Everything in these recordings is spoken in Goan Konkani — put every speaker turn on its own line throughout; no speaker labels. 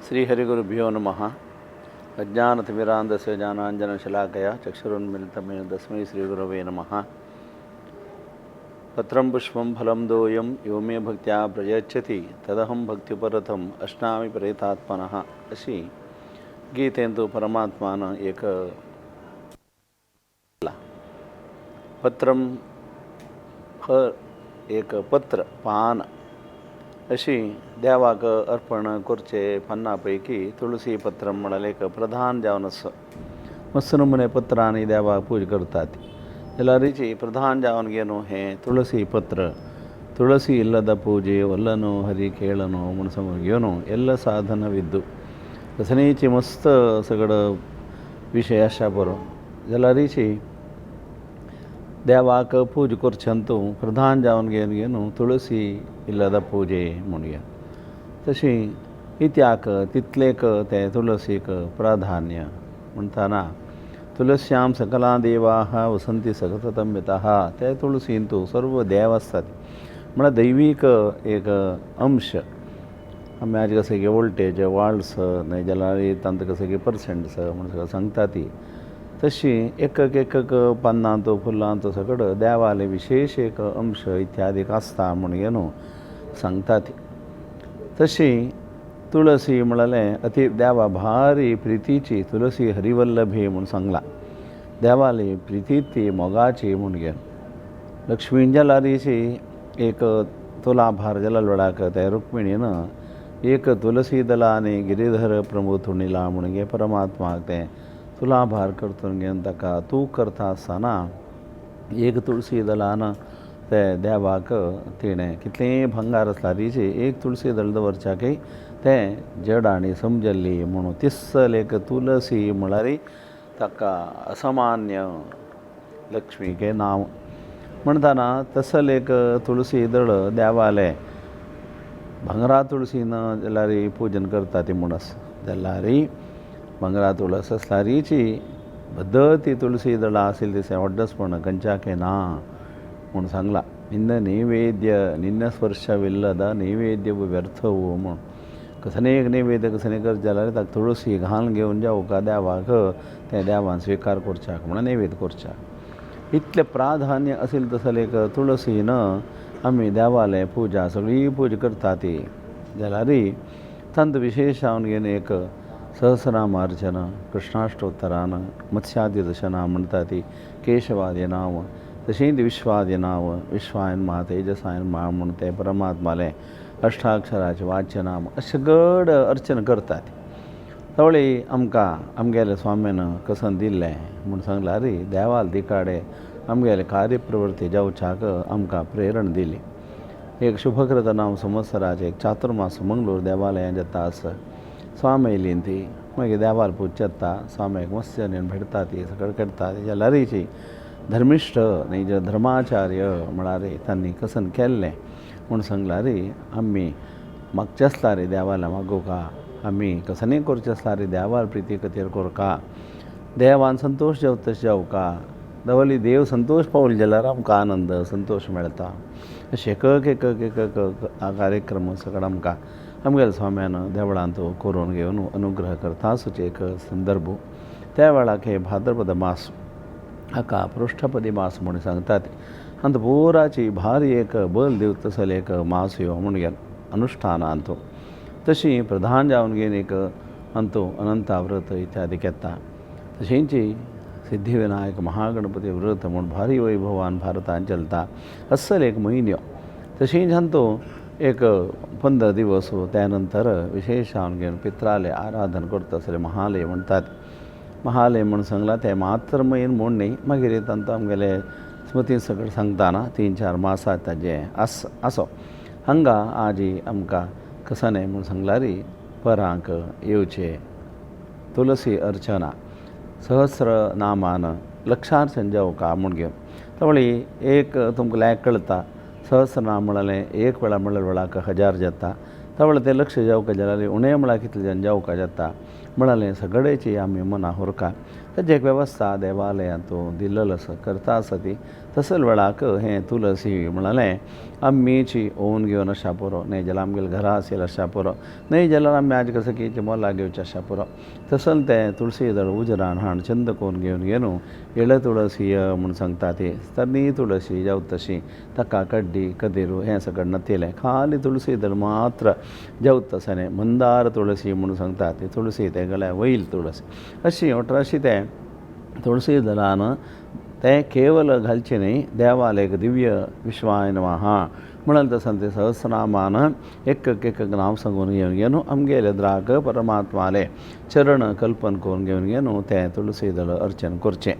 ಶ್ರೀ ಹರಿಗುರುಭ್ಯೋ ನಮಃ. ಅಜ್ಞಾನತಿಮಿರಾಂಧಸ್ಯ ಜ್ಞಾನಾಂಜನಶಲಾಕಯ ಚಕ್ಷುರುನ್ಮಿಲಿತಮೇನ ತಸ್ಮೈ ಶ್ರೀಗುರವೇ ನಮಃ. ಪತ್ರಂ ಪುಷ್ಪಂ ಫಲಂ ದೋಯಂ ಯೋ ಮೇ ಭಕ್ತ್ಯಾ ಪ್ರಯಚ್ಛತಿ ತದಹಂ ಭಕ್ತ್ಯುಪರತಂ ಅಶ್ನಾಮಿ ಪ್ರೇತಾತ್ಮನಃ अशी गीतेंतु परमात्मान एक पत्रम फळ एक पत्र पान अशी देवाक अर्पण करचे पन्ना पैकी तुळसी पत्र म्हळ्यार एक प्रधान जावन आसा. मस्त नमुने पत्रांनी देवाक पूजा करतात जाल्यारीची प्रधान जावन घेवन हें तुळसी पत्र. ತುಳಸಿ ಇಲ್ಲದ ಪೂಜೆ ಒಲ್ಲನು ಹರಿ ಕೇಳನು म्हूण समज घेवन ಎಲ್ಲ ಸಾಧನವಿದ್ದು रसनेची मस्त सगळो विशय आसा बरो जाल्यारीची देवाक पूजा करचें प्रधान जावन घेवन घेवन तुळसी इल्लद पूजे म्हणया. तशी इत्याक तितलेक तें तुळसीक प्राधान्य म्हणटाना तुलस्यां सकला देवाः वसंती सततं यतः. ते तुळसींतु सर्व देव आसतात म्हळ्यार दैवीक एक अंश. आमी आज कशें की वोल्टेज वाल्ट्स न्हय जाल्यार तांकां कशें की पर्संट्स म्हूण सगळें सांगता ती तशी एक एक एक पानांत फुलांत सगळो देवाले विशेश एक अंश इत्यादीक आसता म्हूण न्हू सांगता ती. तशी तुळसी म्हळ्यार अती देवा भारी प्रितीची. तुलसी हरिवल्लभी म्हूण सांगलां, देवाली प्रिती ती मोगाची म्हूण घेवन. लक्ष्मीन जाल्यारीची एक तुलाभार जाल्या वेळाक ते रुक्मिणीन एक तुलसी दलाने गिरिधर प्रभु तुणिला म्हूण गे परमात्माक तें तुलाभार करतून घेवन ताका तूं करता आसतना एक तुळसी दलान ते देवाक तिणें कितलेंय भंगार आसल्यारीची एक तुळसी दळ दवरच्याकय तें जड आनी समजल्ली म्हणून तिसल एक तुलसी म्हळ्यार ताका असामान्य लक्ष्मीके नांव म्हणटाना तसल एक तुळसी दळ देवालें भांगरा तुळसीन जाल्यार पुजन करता ती म्हूण आसा. जाल्यार भांगरा तुळस आसल्यारीची पद्दती तुळसी दळां आशिल्ली दिसें व्हड्डसपण खंयच्याकय ना म्हूण सांगलां. ನಿನ್ನ ನೈವೇದ್ಯ ನಿನ್ನ ಸ್ಪರ್ಶವಿಲ್ಲದ ನೈವೇದ್ಯವು ವ್ಯರ್ಥವು म्हूण. कसलेय एक नैवेद्य कसलेय करचें जाल्यार ताका तुळसी घालून घेवन जावका देवाक तें देवान स्विकार करच्याक म्हणून नैवेद्य करच्याक इतलें प्राधान्य आशिल्लें तसलें एक तुळसीन आमी देवालें पुजा सगळी पुजा करता ती. जाल्यार तांत विशेश जावन घेवन एक सहस्रनामार्चन, कृष्णाष्टोत्तरान, मत्स्यादि दर्शना म्हणटा ती, केशवादी नांव, तशेंच विश्वादी नांव, विश्वायन मा तेजसायन मा म्हूण तें परमात्मालें अष्टाक्षराचें वाचनाम अशें गड अर्चन करतात. तवळी आमकां आमगेले स्वाम्यान कसन दिल्लें म्हूण सांगल्यार देवाल दिकाडे आमगेले कार्यप्रवृत्ती जावच्याक आमकां प्रेरण दिली. एक शुभकृत नाम संवत्सराचें एक चातुर्मास मंगळूर देवालयांत जाता आसा. स्वामी ती मागीर देवाल पुजचे येता, स्वाम्याक मस्त भेटता ती सगळें करता. जाल्यारीची धर्मिश्ट न्ही जे धर्माचार्य म्हळ्यार तांणी कसन केल्लें म्हूण सांगल्यार आमी मागचें आसल्यार देवाल्या मागोवका, आमी कसनय करचें आसल्यार देवाल प्रिती खातीर करका, देवान संतोश जावं तशें जावका. दवली देव संतोश पावले जाल्यार आमकां आनंद संतोश मेळटा. अशें एक एक एक एक कार्यक्रम सगळो आमकां आमगेल्या स्वाम्यान देवळांत करून घेवन अनुग्रह करता असोच एक संदर्भ. त्या वेळाक हे भाद्रपद मास हाका पृष्ठपदी मास म्हूण सांगतात. आनी पुराची भारी एक बल दिवता तसलो एक मास ह्यो म्हूण अनुश्ठानांत. तशी प्रधान जावन घेवन एक अंतू अनंता व्रत इत्यादी येता. तशेंच सिद्धिविनायक महागणपती व्रत म्हूण भारी वैभवान भारतान चलता अस्सल एक म्हयन्यो. तशेंच अंतू एक 15 दिवस त्या नंतर विशेश जावन घेवन पित्राले आराधन करता आसले महालय म्हणटात. महालय म्हूण सांगलां तें मात्र म्हयन म्हूण न्ही, मागीर तांकां आमगेले स्मृती सगळें सांगतना 3-4 मासां ताजें आस आसो. हांगा आजी आमकां कसनें म्हूण सांगल्यार परांक येवचें तुलसी अर्चना सहस्र नामान लक्षार्चन जावका म्हूण घेवन तवळी एक तुमकां लायक कळटा. सहस्रनाम म्हळ्यार एक वेळा म्हणल्यार वेळाक 1000 जाता. तवळ तें लक्ष जावका जाल्यार उणें म्हळ्यार कितलें जावन जावका जाता म्हळ्यार सगळेची आमी मनां हुरका. ताजी एक वेवस्था देवालयांत दिल्लो आसा करता आसा ती तसल वेळाक हें तुलसी म्हणालें आमीची ओवन घेवन आशा पुरो न्हय जाल्यार आमगेले घरा आशिल्लें आशा पुरो न्हय जाल्यार आमी आज कसं की मोला घेवचें आशा पुरो तसल तें तुळसी दळ उजरान हाण चंद कोन घेवन घेवन एळ तुळसी म्हूण सांगता ती तरणी तुळशी जावं तशी ताका कड्डी कदेरू हें सगळें नतिलें खाली तुळसी दळ मात्र जावत तसलें मंदार तुळसी म्हणून सांगता ती तुळसी ते गळ्या वयल तुळसी अशी अशी तें तुळसी दळान तें केवल घालचें न्ही देवालेक दिव्य विश्वाय नमः म्हणून तसं ते सहस्रनामान एक एक नांव सांगून घेवन घेवन आमगेले द्राक परमात्माले चरण कल्पन करून घेवन घेवन तें तुळसी दळ अर्चन करचें.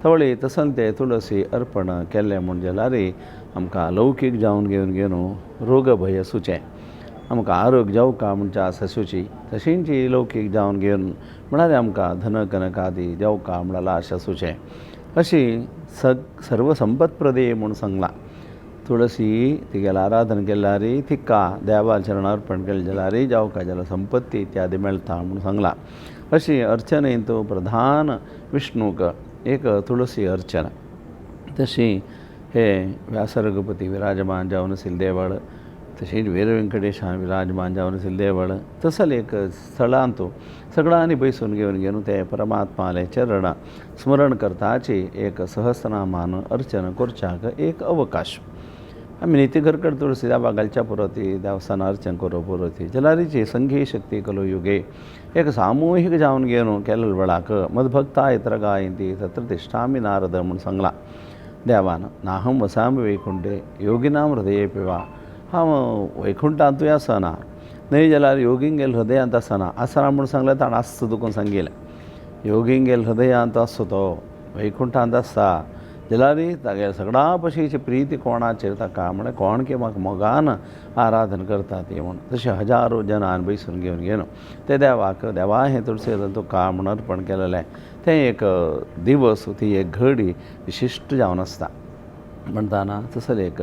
तवळी तसन तें तुळसी अर्पण केल्लें म्हूण जाल्यार आमकां लौकीक जावन घेवन घेवन रोगभय सुचें आमकां आरोग्य जावका म्हणचे आसा सुची तशींच लौकीक जावन घेवन म्हळ्यार आमकां धन कनक आदी जावका म्हळ्यार आशा सुचें अशी सर्व संपत्प्रदे म्हूण सांगलां. तुळसी तिगेलें आराधन केल्यार तिका देवा चरणार्पण केलें जाल्यार जावका जाल्यार संपत्ती इत्यादी मेळटा म्हूण सांगलां. अशी अर्चनेंत प्रधान विष्णूक एक तुळसी अर्चना. तशी हे व्यासरघुपती विराजमान जावन आशिल्लें देवळ तशीच वीर वेंकटेशान विराजमान जावन आशिल्लें देवळ तसलें एक स्थळांत सगळ्यांनी बैसून घेवन घेवन ते परमात्माले चरण स्मरण करताची एक सहस्रनामान अर्चन करच्याक एक अवकाश. आमी निती घरकड तुळसी देवा घालच्या पुरो ती देवसाना अर्चन करो पुरो ती जाल्यारीची संघी शक्ती कलो युगे एक सामूहीक जावन घेवन केल्ले वेळाक मदभक्ता यत्र गायंती तत्र तिष्ठामि नारद म्हूण सांगलां देवान. नाहं वसामि वैकुंठे योगिनां हृदये वा हांव वैकुंठांतूय आसना न्हय जाल्यार योगिंगेल हृदयांत आसना आसना म्हूण सांगलें ताणें आसता तुका सांगिल्लें योगिंगेल हृदयांत आसता तो वैकुंठांत आसता जाल्यार तागेले सगळ्या पशीची प्रिती कोणाचेर ताका म्हळ्यार कोण की म्हाका मोगान आराधन करता ती म्हूण तशें हजारो जनान बैसून घेवन घेवन ते देवाक देवा हें तुळसी तुका म्हूण अर्पण केलेलें तें एक दिवस ती एक घडी विशिश्ट जावन आसता. म्हणटाना तसलें एक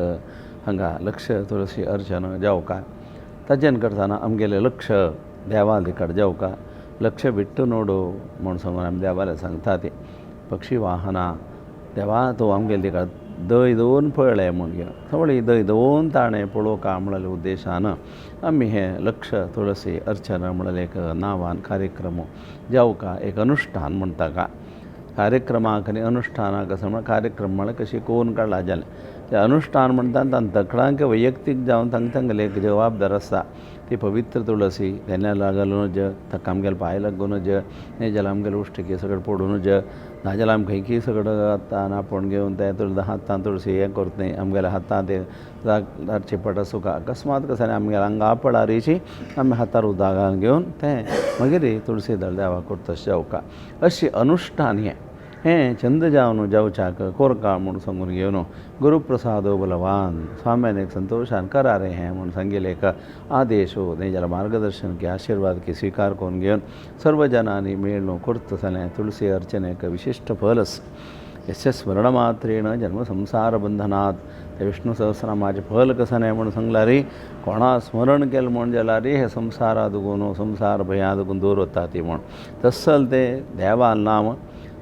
हांगा लक्ष तुळसी अर्चन जावका ताजेन करतना आमगेलें लक्ष देवा कडेन जावका लक्ष बिट्टू नोडू म्हूण सांगून आमी देवाले सांगता ती पक्षी वाहना देवा तूं आमगेले तिका दय दोन पळय म्हूण घेवन थोडी दय दोन ताणें पळोवका म्हणलें उद्देशान आमी हें लक्ष तुळसी अर्चन म्हणलें एक नांवान कार्यक्रम जावका एक अनुश्ठान म्हणटा का कार्यक्रमाक आनी अनुश्ठानाक असो म्हळ्यार कार्यक्रम म्हळ्यार कशी कोन काडला जालें तें अनुश्ठान म्हणटा तांकां वैयक्तीक जावन तांकां तांगेले एक जबाबदार आसता ती पवित्र तुळसी तेन्ना लागलो ज ताका आमगेले पांय लागून ज न्हय जाल्यार आमगेले उश्टकी सगळें पडून ज नाजाल्यार आमी खंयकी सगळें हातान आपोवन घेवन तें तुळस हातान तुळसी हें करता न्हय आमगेल्या हातान तें चिपट आसूं अकस्मात कशें आमगेल्या आंगा पळारीची आमी हातार उदक घालून घेवन तें मागीर तुळसी दळ देवाक करता तशें जावका अशी अनुश्ठान हें हें छंद जावन जावच्याक कोरका म्हूण सांगून घेवन गुरुप्रसादो बलवान स्वाम्यान एक संतोशान करा रे हें म्हूण सांगिल्लें एक आदेश न्हय जाल्यार मार्गदर्शन की आशिर्वाद की स्विकार करून घेवन सर्व जनांनी मेळून करता जाल्यार तुळसी अर्चनेक विशिश्ट फल आसा. यस्य स्मरणमात्रेण जन्म संसार बंधनात् ते विष्णु सहस्रनामाचें फल कशें न्हय म्हूण सांगलां रे कोणा स्मरण केलें म्हूण जाल्यार हे संवसारा दुगून संवसार भंया दुगून दूर वता ती म्हूण तसल तें देवा नाम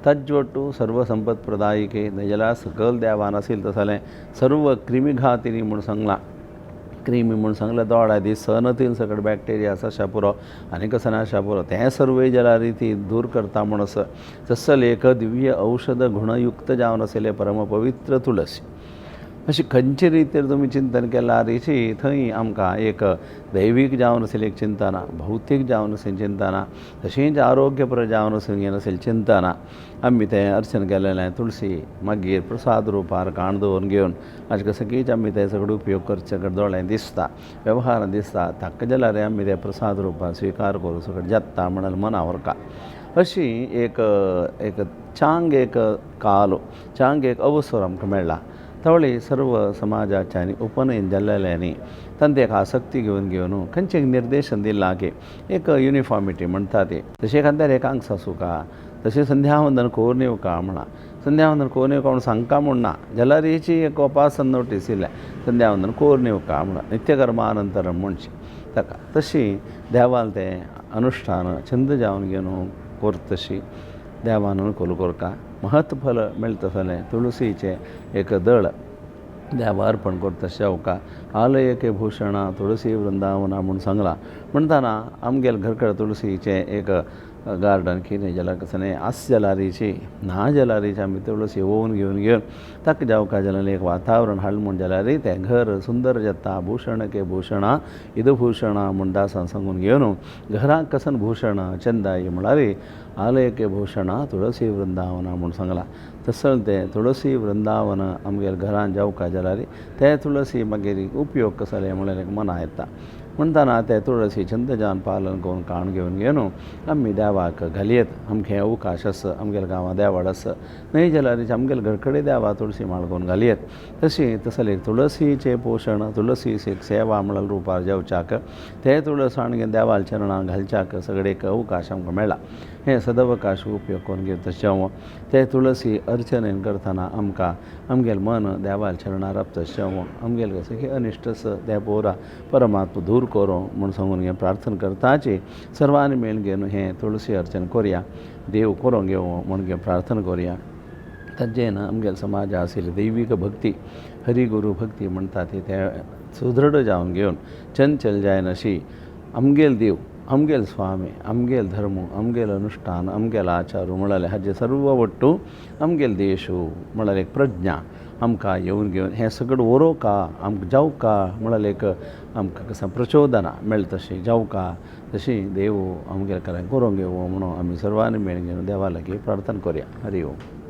तज्वट्टू सर्व संपत प्रदायिके न्हय जाल्यार सकल देवान आशिल्लें तसलें सर्व क्रिमिघातिनी म्हूण सांगलां. क्रिमी म्हूण सांगलें दोळ्या दिसना सगळे बॅक्टेरिया आसा अशा पुरो आनी कसो ना आशा पुरो तें सर्वय जाल्यार ती दूर करता म्हूण आसा तसल एक दिव्य औषध गुणयुक्त जावन आशिल्लें परमपवित्र तुळसी. अशी खंयचे रितीर तुमी चिंतन केल्यार रिची थंय आमकां एक दैवीक जावन आशिल्लें एक चिंतना भौतीक जावन आशिल्लें चिंतना तशेंच आरोग्यपर जावन आशिल्लें चिंतना आमी तें अर्चन केलेलें तुळसी मागीर प्रसाद रुपार काण दवरून घेवन अशें कसकीच आमी तें सगळें उपयोग करचे दोळ्यां दिसता वेव्हारान दिसता ताका जाल्यार आमी तें प्रसाद रुपार स्विकार करूं सगळें जाता म्हणून मना व्हरका अशी एक एक चांग एक कालो चांग एक अवसर आमकां मेळ्ळा. तवळी सर्व समाजाच्यांनी उपनयन जाल्लेल्यांनी तांकां एक आसक्ती घेवन घेवन खंयचें एक निर्देशन दिलां की एक युनिफॉर्मिटी म्हणटा ती तशें एखाद्यार एकांक आसूका तशें संध्यावंदन कोरून येवका म्हणा संध्यावंदन कोरून येवका म्हूण सांगका म्हूण ना जाल्यार हेची एक उपासन नोटीस येयल्या संध्यावंदन कोरून येवका म्हणा नित्यकर्मानंतरम म्हणचें ताका तशी देवाल तें अनुश्ठान छंद जावन घेवन करतशी देवान अनुकूल करका महत्फल मेळटा जालें तुळशीचें एक दळ देवा अर्पण करता शेवका आलयके भूषणा तुळसी वृंदावना म्हूण सांगलां म्हणटना आमगेले घर कडेन तुळशीचें एक गार्डन कितें जाल्यार कसलें आस जाल्यारीची ना जाल्यारीची आमी तुळसी ओवून घेवन घेवन ताका जावका जाल्यार एक वातावरण हाडलें म्हूण जाल्यार तें घर सुंदर जाता. भूषणके भूषणा इद भूषणा म्हूण दासान सांगून घेवन घराक कसन भूषण चंदाय म्हळ्यार आलयके भूषणा तुळसी वृंदावना म्हूण सांगलां. तसो तें तुळसी वृंदावन आमगेले घरान जावका जाल्यार ते तुळसी मागीर उपयोग कसो जालें म्हळ्यार मना येता. म्हणटना ते तुळसी चंद जावन पालन करून काण घेवन घेवन आमी देवाक घालयेत. आमगे अवकाश आसा आमगेल्या गांवां देवळ आसा न्हय जाल्यार आमगेले घर कडेन देवा तुळसी माळ करून घालयेत. तशी तसले तुळसीचें पोशण तुळसी एक सेवा म्हळ्यार रुपार जावच्याक ते तुळसाण घेवन देवाल चरणां घालच्याक सगळे एक अवकाश आमकां मेळ्ळा. हें सदवकाश उपयोग करून घेवन तशें ते तुळसी अर्चनेन करतना आमकां आमगेलें मन देवाल चरणां राबता तशें आमगेलें कसलें की अनिश्ट आसा तें पोरा परमात्मा दूर करो म्हूण सांगून हें प्रार्थना करताची सर्वांनी मेळून घेवन हें तुळसी अर्चन करुया देव करूंक घेवं म्हूण प्रार्थना करुया. ताजेन आमगेले समाजा आशिल्ली दैवीक भक्ती हरिगुरू भक्ती म्हणटा ती ते सुदृढ जावन घेवन चंचल जायनाशी आमगेल देव आमगेल स्वामी आमगेल धर्म आमगेल अनुष्ठान आमगेल आचार म्हळ्यार हाजे सर्व वट्टू आमगेल देशू म्हळ्यार एक प्रज्ञा आमकां येवन घेवन हें सगळें वरोवका आमकां जावका म्हळ्यार एक आमकां कसो प्रचोदना मेळटा तशें जावका तशी देव आमगेले कार्य करूंक घेवो म्हणून आमी सर्वांनी मेळून घेवन देवा लागीं प्रार्थना करुया. हरी ओम.